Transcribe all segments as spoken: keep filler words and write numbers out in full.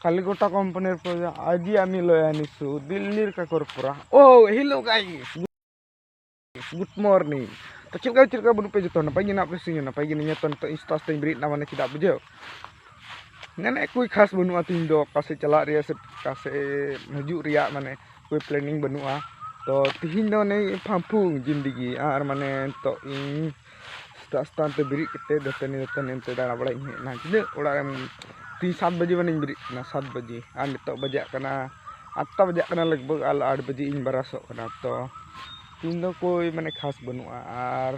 ᱠᱟᱞᱤᱠᱚᱴᱟ company ᱨᱮ ᱯᱩᱨᱟᱹ ᱟᱡᱤ ᱟᱢᱤ ᱞᱚᱭᱟᱱᱤ ᱥᱩ ᱫᱤᱞᱞᱤ ᱨᱮ ᱠᱟᱠᱚᱨ ᱯᱩᱨᱟ᱾ Oh, hello guys, good morning. ᱛᱚ ᱪᱮᱫ ᱞᱮᱠᱟ, ᱪᱮᱫ ᱞᱮᱠᱟ ᱵᱟᱹᱱᱩᱜ ᱯᱮ ᱡᱚᱛᱚ? ᱱᱟᱯᱟᱭ ᱜᱮ ᱢᱮᱱᱟᱜ ᱯᱮ ᱥᱮ? ᱱᱟᱯᱟᱭ ᱜᱮ ᱢᱮᱱᱟᱜ ᱞᱤᱧᱟ᱾ ᱛᱚ ᱱᱤᱛᱚᱜ ᱤᱧ ᱥᱮᱛᱟᱜ ᱥᱮᱛᱟᱜ ᱤᱧ ᱵᱮᱨᱮᱫ ᱮᱱᱟ, ᱢᱟᱱᱮ ᱪᱮᱫᱟᱜ ᱵᱩᱡᱷᱟᱹᱣ, ᱢᱟᱱᱮ ᱠᱳᱭ ᱠᱷᱟᱥ ᱵᱟᱹᱱᱩᱜᱼᱟ ᱛᱤᱦᱤᱧ ᱫᱚ, ᱚᱠᱟ ᱥᱮᱫ ᱪᱟᱞᱟᱜ ᱨᱮᱭᱟᱜ ᱥᱮ ᱚᱠᱟ ᱥᱮᱫ ᱦᱤᱡᱩᱜ ᱨᱮᱭᱟᱜ ᱢᱟᱱᱮ ᱠᱳᱭ planning ᱵᱟᱹᱱᱩᱜᱼᱟ᱾ ᱛᱚ ᱛᱤᱦᱤᱧ ᱫᱚ ᱚᱱᱮ ᱯᱷᱟᱢᱯᱷᱩ ᱡᱤᱱᱫᱮᱜᱤ᱾ ᱟᱨ ᱢᱟᱱᱮ ᱱᱤᱛᱚᱜ ᱤᱧ ᱥᱮᱛᱟᱜ ᱥᱮᱛᱟᱜ ᱱᱚᱛᱮ ᱵᱮᱨᱮᱫ ᱠᱟᱛᱮ ᱫᱟᱹᱛᱟᱹᱱᱤ ᱫᱟᱹᱛᱟᱹᱱᱤ ᱱᱚᱛᱮ ᱫᱟᱬᱟ ᱵᱟᱲᱟᱧ ᱦᱮᱡ ᱮᱱᱟ᱾ ᱛᱤᱱᱟᱹᱜ ᱚᱲᱟᱜ ᱨᱮᱢ, ᱛᱤᱦᱤᱧ ᱥᱟᱛ ᱵᱟᱡᱮ ᱢᱟᱱᱮᱧ ᱵᱮᱨᱮᱫ ᱮᱱᱟ, ᱥᱟᱛ ᱵᱟᱡᱮ, ᱟᱨ ᱱᱤᱛᱚᱜ ᱵᱟᱡᱟᱜ ᱠᱟᱱᱟ ᱟᱴ ᱴᱟ ᱵᱟᱡᱟᱜ ᱠᱟᱱᱟ ᱞᱟᱜᱽ ᱵᱷᱟᱜᱽ, ᱟᱨ ᱟᱴ ᱵᱟᱡᱮ ᱤᱧ ᱵᱨᱟᱥᱚᱜ ᱠᱟᱱᱟ᱾ ᱛᱚ ᱛᱤᱦᱤᱧ ᱫᱚ ᱠᱳᱭ ᱢᱟᱱᱮ ᱠᱷᱟᱥ ᱵᱟᱹᱱᱩᱜᱼᱟ᱾ ᱟᱨ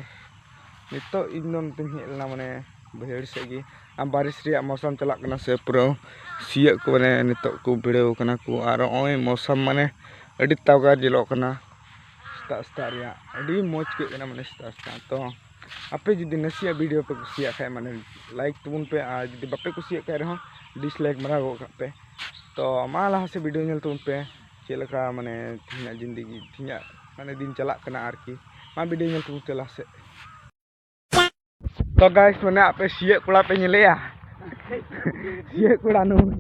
ᱱᱤᱛᱚᱜ ᱤᱧ ᱫᱚ ᱱᱚᱛᱮᱧ ᱦᱮᱡ ᱞᱮᱱᱟ ᱢᱟᱱᱮ ᱵᱟᱹᱭᱦᱟᱹᱲ ᱥᱮᱫ ᱜᱮ᱾ ᱟᱨ ᱵᱟᱨᱤᱥ ᱨᱮᱭᱟᱜ ᱢᱳᱥᱟᱢ ᱪᱟᱞᱟᱜ ᱠᱟᱱᱟ ᱥᱮ ᱯᱩᱨᱟᱹ ᱥᱤᱭᱳᱜ ᱠᱚ ᱢᱟᱱᱮ ᱱᱤᱛᱚᱜ ᱠᱚ ᱵᱷᱤᱲᱟᱹᱣ ᱠᱟᱱᱟ ᱠᱚ᱾ ᱟᱨ ᱱᱚᱜᱼᱚᱭ ᱢᱳᱥᱟᱢ ᱢᱟᱱᱮ ᱟᱹᱰᱤ ᱛᱟᱣᱜᱟ ᱧᱮᱞᱚᱜ ᱠᱟᱱᱟ ᱥᱮᱛᱟᱜ ᱥᱮᱛᱟᱜ ᱨᱮᱭᱟᱜ, ᱟᱹᱰᱤ ᱢᱚᱡᱽ ᱟᱹᱭᱠᱟᱹᱜ ᱠᱟᱱᱟ ᱢᱟᱱᱮ ᱥᱮᱛᱟᱜ ᱥᱮᱛᱟᱜ᱾ ᱛᱚ ᱟᱯᱮ ᱡᱩᱫᱤ ᱱᱟᱥᱮᱭᱟᱜ video ᱯᱮ ᱠᱩᱥᱤᱭᱟᱜ ᱠᱷᱟᱡ ᱢᱟᱱᱮ like ᱛᱟᱵᱚᱱ ᱯᱮ, ᱟᱨ ᱡᱩᱫᱤ ᱵᱟᱯᱮ ᱠᱩᱥᱤᱭᱟᱜ ᱠᱷᱟᱡ ᱨᱮᱦᱚᱸ dislike ᱢᱟᱨᱟ ᱜᱚᱫ ᱠᱟᱜ ᱯᱮ᱾ ᱛᱚ ᱢᱟ ᱞᱟᱦᱟ ᱥᱮᱫ video ᱧᱮᱞ ᱛᱟᱵᱚᱱ ᱯᱮ, ᱪᱮᱫ ᱞᱮᱠᱟ ᱢᱟᱱᱮ ᱛᱮᱦᱮᱧᱟᱜ ᱡᱤᱱᱫᱮᱜᱤ, ᱛᱮᱦᱮᱧᱟᱜ ᱢᱟᱱᱮ ᱫᱤᱱ ᱪᱟᱞᱟᱜ ᱠᱟᱱᱟ ᱟᱨᱠᱤ᱾ ᱢᱟ video ᱧᱮᱞ ᱛᱟᱵᱚᱱ ᱯᱮ ᱞᱟᱦᱟ ᱥᱮᱫ᱾ ᱛᱚ guys, ᱢᱟᱱᱮ ᱟᱯᱮ ᱥᱤᱭᱳᱜ ᱠᱚᱲᱟ ᱯᱮ ᱧᱮᱞᱮᱭᱟ? ᱥᱤᱭᱳᱜ ᱠᱚᱲᱟ ᱱᱩᱭ,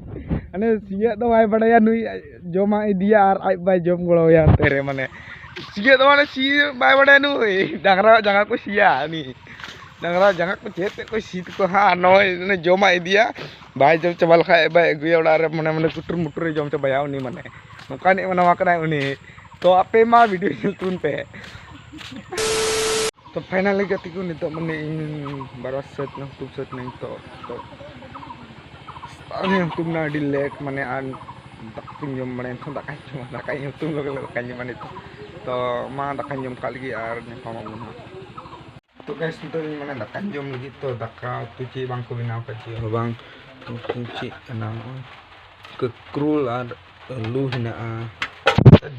ᱢᱟᱱᱮ ᱥᱤᱭᱳᱜ ᱫᱚ ᱵᱟᱭ ᱵᱟᱲᱟᱭᱟ ᱱᱩᱭ, ᱡᱚᱢᱟᱜ ᱤᱫᱤᱭᱟ ᱟᱨ ᱟᱡ ᱵᱟᱭ ᱡᱚᱢ ᱜᱚᱲᱚᱣᱟᱭᱟ ᱚᱱᱛᱮ ᱨᱮ᱾ ᱢᱟᱱᱮ ᱥᱤᱭᱳᱜ ᱫᱚ ᱢᱟᱱᱮ ᱥᱤᱭᱳᱜ ᱵᱟᱭ ᱵᱟᱲᱟᱭᱟ ᱱᱩᱭ, ᱰᱟᱝᱨᱟ ᱡᱟᱸᱜᱟ ᱠᱚ ᱥᱤᱭᱟ ᱩᱱᱤ, ᱰᱟᱝᱨᱟ ᱡᱟᱸᱜᱟ ᱠᱚ ᱪᱮᱫ ᱛᱮᱫ ᱠᱚ ᱥᱤ ᱛᱟᱠᱚ ᱦᱟᱸᱜ᱾ ᱟᱨ ᱱᱚᱜᱼᱚᱭ ᱢᱟᱱᱮ ᱡᱚᱢᱟᱜ ᱤᱫᱤᱭᱟ, ᱵᱟᱭ ᱡᱚᱢ ᱪᱟᱵᱟ ᱞᱮᱠᱷᱟᱡ ᱵᱟᱭ ᱟᱹᱜᱩᱭᱟ ᱚᱲᱟᱜ ᱨᱮ, ᱢᱟᱱᱮ ᱢᱟᱱᱮ ᱠᱩᱴᱩᱨ ᱢᱩᱴᱩᱨᱮ ᱡᱚᱢ ᱪᱟᱵᱟᱭᱟ ᱩᱱᱤ, ᱢᱟᱱᱮ ᱱᱚᱝᱠᱟᱱᱤᱡ ᱢᱟᱱᱟᱣᱟ ᱠᱟᱱᱟᱭ ᱩᱱᱤ᱾ ᱛᱚ ᱟᱯᱮ ᱢᱟ video ᱧᱮᱞ ᱛᱟᱵᱚᱱ ᱯᱮ᱾ ᱛᱚ finally ᱜᱟᱛᱮ ᱠᱚ, ᱱᱤᱛᱚᱜ ᱢᱟᱱᱮ ᱤᱧ ᱵᱟᱨᱚ ᱥᱟᱹᱛ ᱱᱟ, ᱦᱩᱛᱩᱢ ᱥᱟᱹᱛ ᱱᱟᱹᱧ᱾ ᱛᱚ ᱱᱤᱛᱚᱜ ᱥᱮᱛᱟᱜ ᱨᱮ ᱦᱩᱛᱩᱢ ᱱᱟ ᱟᱹᱰᱤ late, ᱢᱟᱱᱮ ᱟᱨ ᱫᱟᱠᱟ ᱠᱚᱧ ᱡᱚᱢ ᱵᱟᱲᱟᱭᱟ, ᱱᱤᱛᱚᱜ ᱫᱟᱠᱟᱧ ᱡᱚᱢᱟ, ᱫᱟᱠᱟᱧ ᱦᱩᱛᱩᱢ ᱞᱮᱠᱟ ᱫᱟᱠᱟᱧ ᱡᱚᱢᱟ ᱱᱤᱛᱚᱜ᱾ ᱛᱚ ᱢᱟ ᱫᱟᱠᱟᱧ ᱡᱚᱢ ᱠᱟᱜ ᱞᱮᱜᱮ ᱟᱨ ᱧᱟᱯᱟᱢ ᱟᱵᱚᱱ ᱦᱟᱸᱜ᱾ ᱛᱚ guys, ᱱᱤᱛᱚᱜ ᱤᱧ ᱢᱟᱱᱮ ᱫᱟᱠᱟᱧ ᱡᱚᱢ ᱞᱟᱹᱜᱤᱫ, ᱛᱚ ᱫᱟᱠᱟ ᱩᱛᱩ ᱪᱮᱫ ᱵᱟᱝ ᱠᱚ ᱵᱮᱱᱟᱣ ᱠᱟᱜ, ᱪᱮᱫ ᱦᱚᱸ ᱵᱟᱝ᱾ ᱩᱛᱩ ᱪᱮᱫ ᱠᱟᱱᱟ ᱱᱚᱜᱼᱚᱭ? ᱠᱟᱹᱠᱨᱩᱞ ᱟᱨ ᱟᱹᱞᱩ ᱦᱮᱱᱟᱜᱼᱟ᱾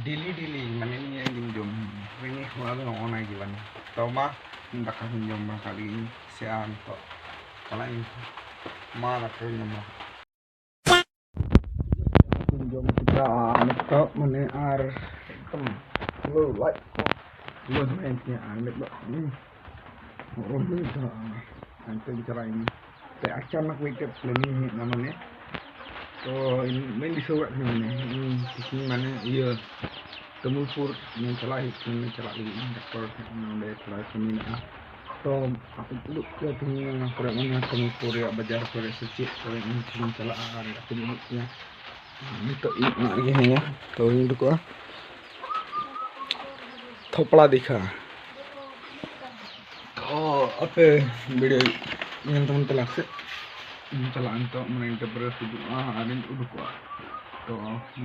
Daily daily ᱢᱟᱱᱮ ᱱᱤᱭᱟᱹ ᱜᱮᱧ ᱡᱚᱢ, ᱨᱮᱸᱜᱮᱡ ᱦᱚᱲ ᱫᱚ ᱱᱚᱜᱼᱚ ᱱᱟ ᱜᱮ ᱢᱟᱱᱮ᱾ ᱛᱚ ᱢᱟ ᱫᱟᱠᱟ ᱦᱚᱸᱧ ᱡᱚᱢ ᱵᱟᱲᱟ ᱠᱟᱜ ᱞᱮᱜᱤᱧ ᱥᱮ, ᱟᱨ ᱱᱤᱛᱚᱜ ᱪᱟᱞᱟᱜ ᱤᱧ᱾ ᱢᱟ ᱫᱟᱠᱟ ᱦᱚᱸᱧ ᱡᱚᱢ ᱵᱟᱲᱟ ᱠᱟᱜ᱾ ᱡᱚᱢ ᱠᱮᱫᱟ ᱱᱤᱛᱚᱜ ᱢᱟᱱᱮ ᱟᱨ ᱮᱠᱫᱚᱢ ᱯᱩᱨᱟᱹ ᱞᱟᱡ ᱠᱚ ᱯᱷᱩᱞᱟᱹ ᱪᱟᱵᱟᱭᱮᱱ ᱛᱤᱧᱟ᱾ ᱟᱨ ᱢᱤᱫ ᱫᱚ ᱦᱚᱸᱜᱼᱚᱭ ᱫᱚ ᱦᱟᱱᱛᱮᱧ ᱪᱟᱞᱟᱜ ᱤᱧ᱾ ᱛᱮ ᱟᱪᱟᱱᱚᱠ ᱢᱤᱫᱴᱮᱡ planning ᱦᱮᱡ ᱮᱱᱟ ᱢᱟᱱᱮ, ᱛᱚ ᱫᱤᱥᱟᱹ ᱠᱟᱜ ᱠᱷᱟᱱ ᱢᱟᱱᱮ, ᱤᱧ ᱛᱤᱠᱤᱱ ᱢᱟᱱᱮ ᱤᱭᱟᱹ ᱛᱟᱹᱢᱩᱞᱯᱩᱨ ᱤᱧ ᱪᱟᱞᱟᱜ ᱦᱩᱭᱩᱜ ᱛᱤᱧᱟ, ᱪᱟᱞᱟᱜ ᱞᱟᱹᱜᱤᱫ ᱤᱧ ᱰᱟᱠᱛᱚᱨ ᱴᱷᱮᱱ, ᱱᱚᱰᱮ ᱛᱷᱚᱲᱟ ᱠᱟᱹᱢᱤ ᱢᱮᱱᱟᱜᱼᱟ᱾ ᱛᱚ ᱟᱯᱮ ᱩᱫᱩᱜ ᱯᱮᱭᱟ ᱛᱤᱦᱤᱧ ᱚᱱᱟ ᱠᱚᱨᱮ, ᱚᱱᱟ ᱛᱟᱹᱢᱩᱞᱯᱩᱨ ᱨᱮᱭᱟᱜ ᱵᱟᱡᱟᱨ ᱠᱚᱨᱮ ᱥᱮ ᱪᱮᱫ ᱠᱚᱨᱮ ᱤᱧ ᱛᱤᱦᱤᱧ ᱪᱟᱞᱟᱜᱼᱟ ᱟᱨ ᱟᱯᱮ ᱩᱫᱩᱜ ᱯᱮᱭᱟ᱾ ᱱᱤᱛᱚᱜ ᱤᱧ ᱚᱱᱟ ᱨᱮᱜᱮ ᱦᱮᱱᱟᱹᱧᱟ, ᱛᱚ ᱤᱧ ᱩᱰᱩᱠᱚᱜᱼᱟ᱾ ᱛᱷᱚᱯᱲᱟ ᱫᱤᱜᱷᱟ᱾ ᱛᱚ ᱟᱯᱮ ᱵᱷᱤᱰᱤᱭᱳ ᱧᱮᱞ ᱛᱟᱵᱚᱱ ᱯᱮ ᱞᱟᱦᱟ ᱥᱮᱫ᱾ ᱤᱧ ᱪᱟᱞᱟᱜᱼᱟ ᱱᱤᱛᱚᱜ, ᱢᱟᱱᱮ ᱤᱧ ᱛᱟᱨᱯᱚᱨᱮ ᱛᱩᱫᱩᱜᱼᱟ ᱟᱨᱤᱧ ᱩᱰᱩᱠᱚᱜᱼᱟ᱾ ᱛᱚ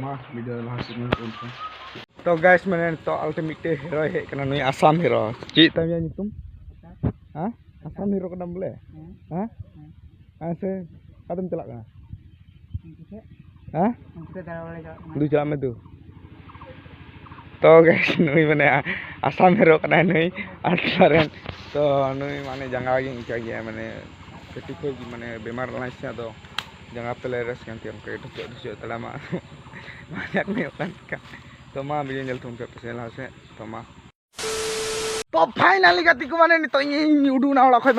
ᱢᱟ ᱵᱷᱤᱰᱤᱭᱳ ᱞᱟᱦᱟ ᱥᱮᱫ ᱧᱮᱞ ᱛᱟᱵᱚᱱ ᱯᱮ᱾ ᱛᱚ ᱜᱟᱭᱥ, ᱢᱟᱱᱮ ᱱᱤᱛᱚᱜ ᱟᱞᱮ ᱴᱷᱮᱱ ᱢᱤᱫᱴᱮᱡ ᱦᱤᱨᱳᱭ ᱦᱮᱡ ᱠᱟᱱᱟ, ᱱᱩᱭ ᱟᱥᱟᱢ ᱦᱤᱨᱳ᱾ ᱪᱮᱫ ᱛᱟᱢ ᱭᱟ ᱧᱩᱛᱩᱢ? ᱦᱮᱸ? ᱟᱥᱟᱢ ᱦᱤᱨᱳ ᱠᱟᱱᱟᱢ ᱵᱚᱞᱮ? ᱦᱮᱸ᱾ ᱦᱮᱸ? ᱦᱮᱸ᱾ ᱦᱮᱸ ᱥᱮ, ᱚᱠᱟᱛᱮᱢ ᱪᱟᱞᱟᱜ ᱠᱟᱱᱟ? ᱩᱱᱠᱩ ᱥᱮᱫ᱾ ᱦᱮᱸ? ᱩᱱᱠᱩ ᱥᱮᱫ ᱫᱟᱬᱟ ᱵᱟᱲᱟᱭ ᱪᱟᱞᱟᱜ ᱠᱟᱱᱟ᱾ ᱫᱩ ᱪᱟᱞᱟᱜ ᱢᱮ ᱫᱩ᱾ ᱛᱚ ᱜᱟᱭᱥ, ᱱᱩᱭ ᱢᱟᱱᱮ ᱟᱥᱟᱢ ᱦᱤᱨᱳ ᱠᱟᱱᱟᱭ ᱱᱩᱭ, ᱟᱴᱞᱟ ᱨᱮᱱ᱾ ᱛᱚ ᱱᱩᱭ ᱢᱟᱱᱮ ᱡᱟᱸᱜᱟ ᱜᱮ ᱤᱱᱠᱟ ᱜᱮᱭᱟ, ᱢᱟᱱᱮ ᱠᱟᱹᱴᱤᱡ ᱠᱷᱚᱡ ᱜᱮ ᱢᱟᱱᱮ ᱵᱮᱢᱟᱨ ᱞᱮᱱᱟᱭ ᱥᱮ, ᱟᱫᱚ ᱡᱟᱸᱜᱟ ᱯᱮᱞᱮ ᱨᱮᱥ ᱠᱟᱱ ᱛᱟᱭᱟ, ᱚᱱᱠᱟ ᱰᱷᱩᱪᱟᱹᱜ ᱰᱷᱩᱪᱟᱹᱜ ᱛᱟᱲᱟᱢᱟ᱾ ᱢᱟᱡᱟᱠ ᱦᱩᱭᱩᱜ ᱠᱟᱱ ᱛᱟᱠᱚᱣᱟ᱾ ᱛᱚ ᱢᱟ ᱵᱷᱤᱰᱤᱭᱳ ᱧᱮᱞ ᱛᱟᱵᱚᱱ ᱯᱮ ᱯᱟᱥᱮ ᱞᱟᱦᱟ ᱥᱮᱫ᱾ ᱛᱚ ᱢᱟ᱾ ᱛᱚ finally ᱜᱟᱛᱮ ᱠᱚ, ᱢᱟᱱᱮ ᱱᱤᱛᱚᱜ ᱤᱧ ᱩᱰᱩᱠ ᱮᱱᱟ ᱚᱲᱟᱜ ᱠᱷᱚᱡ,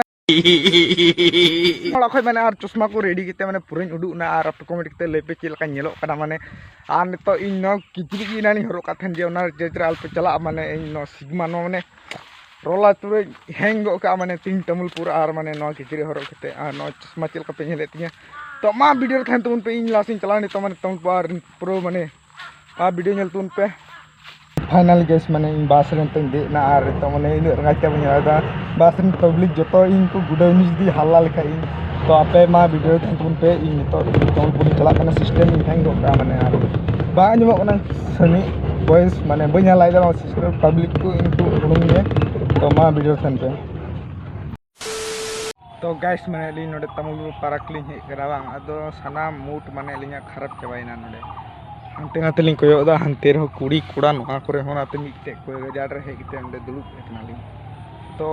ᱚᱲᱟᱜ ᱠᱷᱚᱡ ᱢᱟᱱᱮ ᱟᱨ ᱪᱚᱥᱢᱟ ᱠᱚ ᱨᱮᱰᱤ ᱠᱟᱛᱮ ᱢᱟᱱᱮ ᱯᱩᱨᱟᱹᱧ ᱩᱰᱩᱠ ᱮᱱᱟ᱾ ᱟᱨ ᱟᱯᱮ ᱠᱚᱢᱮᱱᱴ ᱠᱟᱛᱮ ᱞᱟᱹᱭ ᱯᱮ ᱪᱮᱫ ᱞᱮᱠᱟᱧ ᱧᱮᱞᱚᱜ ᱠᱟᱱᱟ᱾ ᱢᱟᱱᱮ ᱟᱨ ᱱᱤᱛᱚᱜ ᱤᱧ ᱱᱚᱣᱟ ᱠᱤᱪᱨᱤᱡ ᱜᱮ ᱮᱱᱟᱱᱤᱧ ᱦᱚᱨᱚᱜ ᱠᱟᱜ ᱛᱟᱦᱮᱱ ᱡᱮ ᱚᱱᱟ ᱪᱮᱡᱽ ᱨᱮ ᱟᱞᱚᱯᱮ ᱪᱟᱞᱟᱜᱼᱟ, ᱢᱟᱱᱮ ᱤᱧ ᱱᱚᱣᱟ ᱥᱤᱜᱽᱢᱟ ᱱᱚᱣᱟ ᱢᱟᱱᱮ ᱨᱚᱞᱟ ᱪᱩᱨᱟᱹᱧ ᱦᱮᱝ ᱜᱚᱜ ᱠᱟᱜᱼᱟ, ᱢᱟᱱᱮ ᱛᱤᱦᱤᱧ ᱛᱟᱹᱢᱩᱞᱯᱩᱨ ᱟᱨ ᱢᱟᱱᱮ ᱱᱚᱣᱟ ᱠᱤᱪᱨᱤᱡ ᱦᱚᱨᱚᱜ ᱠᱟᱛᱮ ᱟᱨ ᱱᱚᱣᱟ ᱪᱚᱥᱢᱟ ᱪᱮᱫ ᱞᱮᱠᱟ ᱯᱮ ᱧᱮᱞᱮᱫ ᱛᱤᱧᱟ᱾ ᱛᱚ ᱢᱟ ᱵᱷᱤᱰᱤᱭᱳ ᱨᱮ ᱛᱟᱦᱮᱱ ᱛᱟᱵᱚᱱ ᱯᱮ, ᱤᱧ ᱞᱟᱦᱟ ᱥᱮᱫ ᱤᱧ ᱪᱟᱞᱟᱣ ᱱᱤᱛᱚᱜ ᱢᱟᱱᱮ ᱛᱟᱹᱢᱩᱞᱯᱩᱨ ᱟᱨ ᱯᱩᱨᱟᱹ ᱢᱟᱱᱮ ᱟᱨ ᱵᱷᱤᱰᱤᱭᱳ ᱧᱮᱞ ᱛᱟᱵᱚᱱ ᱯᱮ᱾ Finally ᱜᱮᱥ, ᱢᱟᱱᱮ ᱤᱧ ᱵᱟᱥ ᱨᱮ ᱱᱤᱛᱚᱜ ᱤᱧ ᱫᱮᱡ ᱮᱱᱟ ᱟᱨ ᱱᱤᱛᱚᱜ ᱢᱟᱱᱮ ᱤᱱᱟᱹᱜ ᱨᱟᱸᱜᱟᱣ ᱛᱮ ᱵᱟᱹᱧ ᱨᱟᱜ ᱮᱫᱟ᱾ ᱵᱟᱥ ᱨᱮᱱ ᱯᱟᱵᱽᱞᱤᱠ ᱡᱚᱛᱚ ᱤᱧ ᱠᱚ ᱜᱩᱰᱟᱹᱣ ᱤᱧ ᱡᱩᱫᱤ ᱦᱟᱞᱞᱟ ᱞᱮᱠᱷᱟᱡ ᱤᱧ᱾ ᱛᱚ ᱟᱯᱮ ᱢᱟ ᱵᱷᱤᱰᱤᱭᱳ ᱨᱮ ᱛᱟᱦᱮᱱ ᱛᱟᱵᱚᱱ ᱯᱮ, ᱤᱧ ᱱᱤᱛᱚᱜ ᱛᱟᱹᱢᱩᱞᱯᱩᱨ ᱤᱧ ᱪᱟᱞᱟᱜ ᱠᱟᱱᱟ, ᱥᱤᱥᱴᱮᱢ ᱤᱧ ᱛᱟᱦᱮᱸ ᱜᱚᱫ ᱠᱟᱜᱼᱟ, ᱢᱟᱱᱮ ᱟᱨ ᱵᱟᱝ ᱟᱸᱡᱚᱢᱚᱜ ᱠᱟᱱᱟ ᱥᱟᱹᱱᱤᱡ ᱵᱷᱚᱭᱮᱥ, ᱢᱟᱱᱮ ᱵᱟᱹᱧ ᱦᱟᱞᱟᱭᱮᱫᱟ ᱱᱚᱣᱟ ᱥᱤᱥᱴᱮᱢ, ᱯᱟᱵᱽᱞᱤᱠ ᱠᱚ ᱤᱧ ᱠᱚ ᱩᱰᱩᱝ ᱜᱮ᱾ ᱛᱚ ᱢᱟ ᱵᱷᱤᱰᱤᱭᱳ ᱨᱮ ᱛᱟᱦᱮᱱ ᱯᱮ᱾ ᱛᱚ ᱜᱟᱭᱥ, ᱢᱟᱱᱮ ᱟᱹᱞᱤᱧ ᱱᱚᱰᱮ ᱛᱟᱹᱢᱩᱞᱯᱩᱨ ᱯᱟᱨᱠ ᱞᱤᱧ ᱦᱮᱡ ᱠᱟᱱᱟ ᱵᱟᱝ, ᱟᱫᱚ ᱥᱟᱱᱟᱢ ᱢᱩᱰ ᱢᱟᱱᱮ ᱟᱹᱞᱤᱧᱟᱜ ᱠᱷᱟᱨᱟᱯ ᱪᱟᱵᱟᱭᱮᱱᱟ ᱱᱚᱰᱮ᱾ ᱦᱟᱱᱛᱮ ᱱᱟᱛᱮ ᱞᱤᱧ ᱠᱚᱭᱚᱜ ᱮᱫᱟ, ᱦᱟᱱᱛᱮ ᱨᱮᱦᱚᱸ ᱠᱩᱲᱤ ᱠᱚᱲᱟ, ᱱᱚᱣᱟ ᱠᱚᱨᱮ ᱦᱚᱸ ᱱᱟᱛᱮ ᱢᱤᱫᱴᱮᱡ ᱠᱚᱭ ᱜᱟᱡᱟᱲ ᱨᱮ ᱦᱮᱡ ᱠᱟᱛᱮ ᱱᱚᱰᱮ ᱫᱩᱲᱩᱵ ᱠᱟᱱᱟᱞᱤᱧ᱾ ᱛᱚ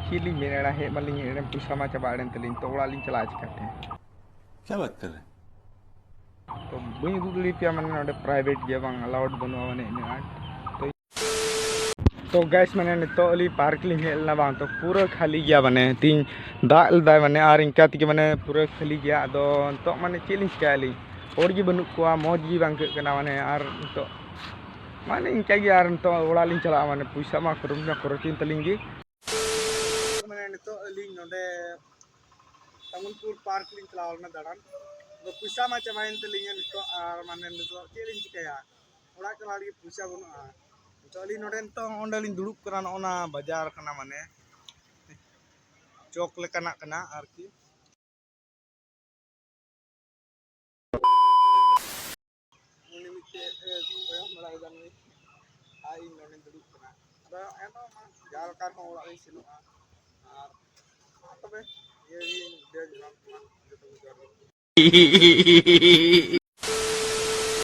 ᱪᱮᱫ ᱞᱤᱧ ᱢᱮᱱᱟ, ᱦᱮᱡ ᱢᱟᱞᱤᱧ ᱦᱮᱡ ᱮᱱ, ᱯᱚᱭᱥᱟ ᱢᱟ ᱪᱟᱵᱟ ᱮᱱ ᱛᱟᱹᱞᱤᱧ, ᱛᱚ ᱚᱲᱟᱜ ᱞᱤᱧ ᱪᱟᱞᱟᱜᱼᱟ ᱪᱤᱠᱟᱹᱛᱮ? क्या बात कर रहे हैं? ᱛᱚ ᱵᱟᱹᱧ ᱩᱫᱩᱜ ᱫᱟᱲᱮᱭᱟᱯᱮᱭᱟ, ᱢᱟᱱᱮ ᱱᱚᱰᱮ ᱯᱨᱟᱭᱵᱷᱮᱴ ᱜᱮᱭᱟ ᱵᱟᱝ, ᱟᱞᱟᱣᱰ ᱵᱟᱹᱱᱩᱜᱼᱟ ᱢᱟᱱᱮ ᱤᱱᱟᱹᱜ ᱟᱸᱴ᱾ ᱛᱚ ᱛᱚ ᱜᱟᱭᱥ, ᱢᱟᱱᱮ ᱱᱤᱛᱚᱜ ᱟᱹᱞᱤᱧ ᱯᱟᱨᱠ ᱞᱤᱧ ᱦᱮᱡ ᱞᱮᱱᱟ ᱵᱟᱝ, ᱛᱚ ᱯᱩᱨᱟᱹ ᱠᱷᱟᱹᱞᱤ ᱜᱮᱭᱟ, ᱢᱟᱱᱮ ᱛᱤᱦᱤᱧ ᱫᱟᱜ ᱞᱮᱫᱟᱭ ᱢᱟᱱᱮ, ᱟᱨ ᱤᱱᱠᱟ ᱛᱮᱜᱮ ᱢᱟᱱᱮ ᱯᱩᱨᱟᱹ ᱠᱷᱟᱹᱞᱤ ᱜᱮᱭᱟ᱾ ᱟᱫᱚ ᱱᱤᱛᱚᱜ ᱢᱟᱱᱮ ᱪᱮᱫ ᱞᱤᱧ ᱪᱤᱠᱟᱹᱭᱟ ᱟᱹᱞᱤᱧ, ᱦᱚᱲ ᱜᱮ ᱵᱟᱹᱱᱩᱜ ᱠᱚᱣᱟ, ᱢᱚᱡᱽ ᱜᱮ ᱵᱟᱝ ᱟᱹᱭᱠᱟᱹᱜ ᱠᱟᱱᱟ᱾ ᱢᱟᱱᱮ ᱟᱨ ᱱᱤᱛᱚᱜ ᱢᱟᱱᱮ ᱤᱱᱠᱟᱹ ᱜᱮ, ᱟᱨ ᱱᱤᱛᱚᱜ ᱚᱲᱟᱜ ᱞᱤᱧ ᱪᱟᱞᱟᱜᱼᱟ, ᱢᱟᱱᱮ ᱯᱚᱭᱥᱟ ᱢᱟ ᱠᱷᱚᱨᱚᱪ ᱢᱟ ᱠᱷᱚᱨᱚᱪᱮᱱ ᱛᱟᱹᱞᱤᱧ ᱜᱮ᱾ ᱢᱟᱱᱮ ᱱᱤᱛᱚᱜ ᱟᱹᱞᱤᱧ ᱱᱚᱰᱮ ᱛᱟᱢᱩᱞᱯᱩᱨ ᱯᱟᱨᱠ ᱞᱤᱧ ᱪᱟᱞᱟᱣ ᱞᱮᱱᱟ ᱫᱟᱬᱟᱱ, ᱟᱫᱚ ᱯᱚᱭᱥᱟ ᱢᱟ ᱪᱟᱵᱟᱭᱮᱱ ᱛᱟᱹᱞᱤᱧᱟ᱾ ᱱᱤᱛᱚᱜ ᱟᱨ ᱢᱟᱱᱮ ᱱᱤᱛᱚᱜ ᱪᱮᱫ ᱞᱤᱧ ᱪᱤᱠᱟᱹᱭᱟ, ᱚᱲᱟᱜ ᱪᱟᱞᱟᱜ ᱞᱟᱹᱜᱤᱫ ᱯᱚᱭᱥᱟ ᱵᱟᱹᱱᱩᱜᱼᱟ᱾ ᱱᱤᱛᱚᱜ ᱟᱹᱞᱤᱧ ᱱᱚᱰᱮ ᱱᱤᱛᱚᱜ ᱚᱸᱰᱮ ᱞᱤᱧ ᱫᱩᱲᱩᱵ ᱠᱟᱱᱟ, ᱱᱚᱜᱼᱚ ᱱᱟ ᱵᱟᱡᱟᱨ ᱠᱟᱱᱟ, ᱢᱟᱱᱮ ᱪᱚᱠ ᱞᱮᱠᱟᱱᱟᱜ ᱠᱟᱱᱟ ᱟᱨᱠᱤ᱾ ᱩᱱᱤ ᱢᱤᱫᱴᱮᱡ ᱮ ᱠᱚᱭᱚᱜ ᱵᱟᱲᱟᱭᱮᱫᱟ ᱱᱩᱭ, ᱟᱨ ᱤᱧ ᱱᱚᱰᱮᱧ ᱫᱩᱲᱩᱵ ᱠᱟᱱᱟ᱾ ᱟᱫᱚ ᱮᱱᱦᱚᱸ ᱢᱟ ᱡᱟᱦᱟᱸ ᱞᱮᱠᱟ ᱨᱮᱦᱚᱸ ᱚᱲᱟᱜ ᱤᱧ ᱥᱮᱱᱚᱜᱼᱟ᱾ ᱟᱨ ᱢᱟ ᱛᱚᱵᱮ ᱤᱭᱟᱹ ᱜᱤᱧ ᱞᱟᱹᱭ ᱡᱚᱦᱟᱨ ᱠᱚᱣᱟ ᱡᱚᱛᱚ ᱠᱚ ᱡᱚᱦᱟᱨ ᱜᱮ᱾